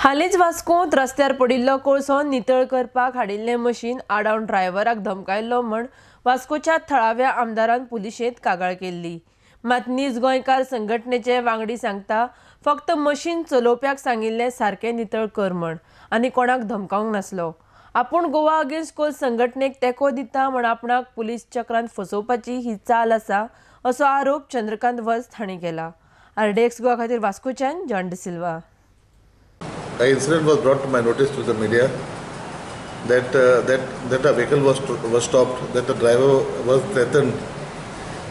हालींच वास्कोंत रस्त्यार पडिल्लो कोळसो नितळ करपाक हाडिल्लें मशीन आडावन ड्रायव्हराक धमकायल्लो म्हण वास्कोच्या थळाव्या आमदारान पुलिशेंत कागाळ केल्ली. मात नीज गोंयकार संघटनेचे वांगडी सांगता फक्त मशीन चलोवप्याक सांगिल्लें सारकें नितळ कर म्हण आनी कोणाक धमकावंक नासलो. आपूण गोवा अगेन्स्ट कोल संघटनेक तेंको दिता म्हण आपणाक पुलीस चक्रांत फसोवपाची ही चाल आसा असो आरोप चंद्रकांत वस्त हांणी केला. आरडीएक्स गोवा खातीर वास्कोच्यान John D'Silva. The incident was brought to my notice through the media that that a vehicle was stopped, that the driver was threatened,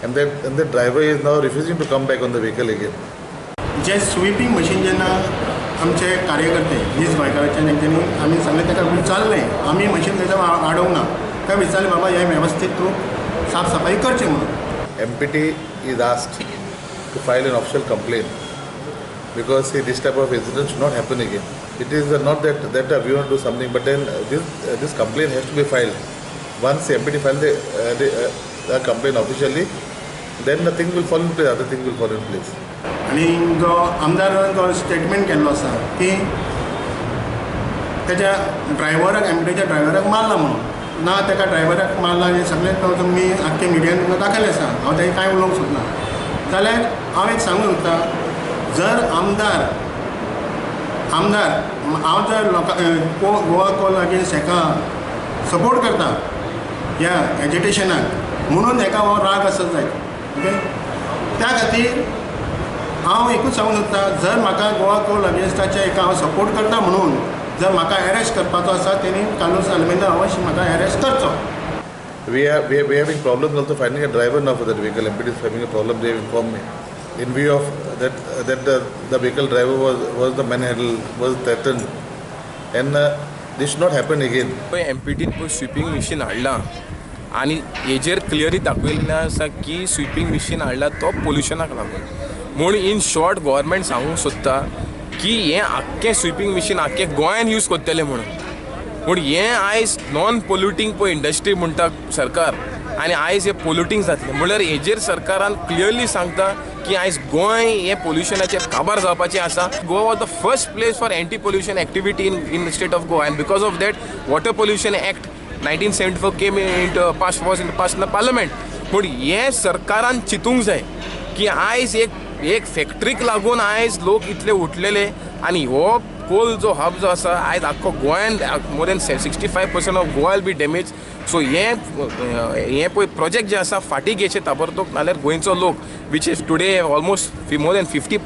and the driver is now refusing to come back on the vehicle again. J sweeping machine जेन्ना आमचे कार्यकर्ते नीज गोंयकाराचे तेंच्यांनी आमी सांगलें ताका विचारलें आमी मशीन थंयच्यान हाडूंक ना, ताका विचारलें बाबा हें वेवस्थीत तूं साफ सफाई करची म्हणून. MPT is asked to file an official complaint because see, this type of incident should not happen again. It is not that we want to do something, but then this complaint has to be filed. Once the MPT files the complaint officially, then the thing will fall in place, other thing will fall in place. आनी जो आमदारान जो statement केल्लो आसा की तेज्या ड्रायव्हराक एमपीटीच्या ड्रायव्हराक मारला म्हणून, ना तेका ड्रायव्हराक मारला हें सगळें तो तुमी आख्खे मिडियान तुमकां दाखयलें आसा. हांव तेका कांय उलोवंक सोदना. जाल्यार हांव एक सांगूंक सोदता, जर आमदार हांव जर लोकां गोवा कोल अगेन्स्ट हेका सपोर्ट करता ह्या एजिटेशनाक म्हणून हेका हो राग आसत जायत, ओके. त्या खातीर हांव एकूच सांगूंक सोदता, जर म्हाका गोवा कोल अगेन्स्टाचे हेका हांव सपोर्ट करता म्हणून जर म्हाका एरेस्ट करपाचो आसा तेणी कार्लूस आल्मेदा अवश्य म्हाका एरेस्ट करचो. We are having problems also finding a driver now for that vehicle. MPT is having a problem, they informed me. In view of that the vehicle driver was the manhandled, was threatened, and this should not happen again. MPT पळय sweeping machine हाडला आनी हेजेर clearly दाखयल्लें आसा की sweeping machine हाडला तो पोल्युशनाक लागून. म्हूण इन शॉर्ट गव्हर्मेंट सांगूंक सोदता की हें आख्खें स्विपींग मशीन आख्खें गोंयान यूज करतलें म्हणून. पूण हें आयज नॉन पोल्युटींग पळय इंडस्ट्री म्हणटा सरकार आनी आयज हें पोल्युटींग जातलें म्हणल्यार हेजेर सरकारान क्लियरली सांगता की आयज गोंय हें पोल्युशनाचेर काबार जावपाचें आसा. Goa was the first place for anti pollution activity in the state of Goa, and because of that water pollution act 1974 came in pass was in pass in the parliament. पूण हें सरकारान चिंतूंक जाय की आयज एक फॅक्ट्रीक लागून आयज लोक इतले उठलेले आनी हो कोल जो हब जो आसा आयज आख्खो गोंयान more than 65% of Goa will be damage. So हें पळय प्रोजेक्ट जे आसा फाटीं घेवचें ताबडतोब, नाल्यार गोंयचो लोक which is today almost more than 50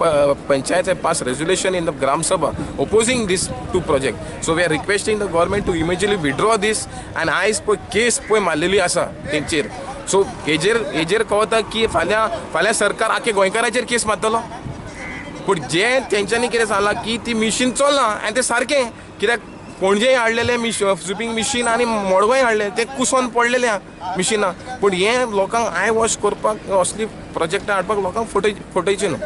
panchayat pass resolution in the Gram Sabha opposing this two project. So we are requesting the government to immediately withdraw this. आनी आयज पळय केस पळय मारलेली आसा तेंचेर. सो हेजेर कळटा की फाल्यां सरकार आख्खे गोंयकाराचेर केस मारतलो. पूण जें तेंच्यांनी कितें सांगलां की ती मिशीन चल्लां आनी तें सारकें, कित्याक पणजे हाडलेलें स्विपींग मिशीन आनी मडगांव हाडलें तें कुसोन पडलेलें मिशिनां. पूण हें लोकांक I wash करपाक असली प्रोजेक्टां हाडपाक लोकांक फटयचें न्हू.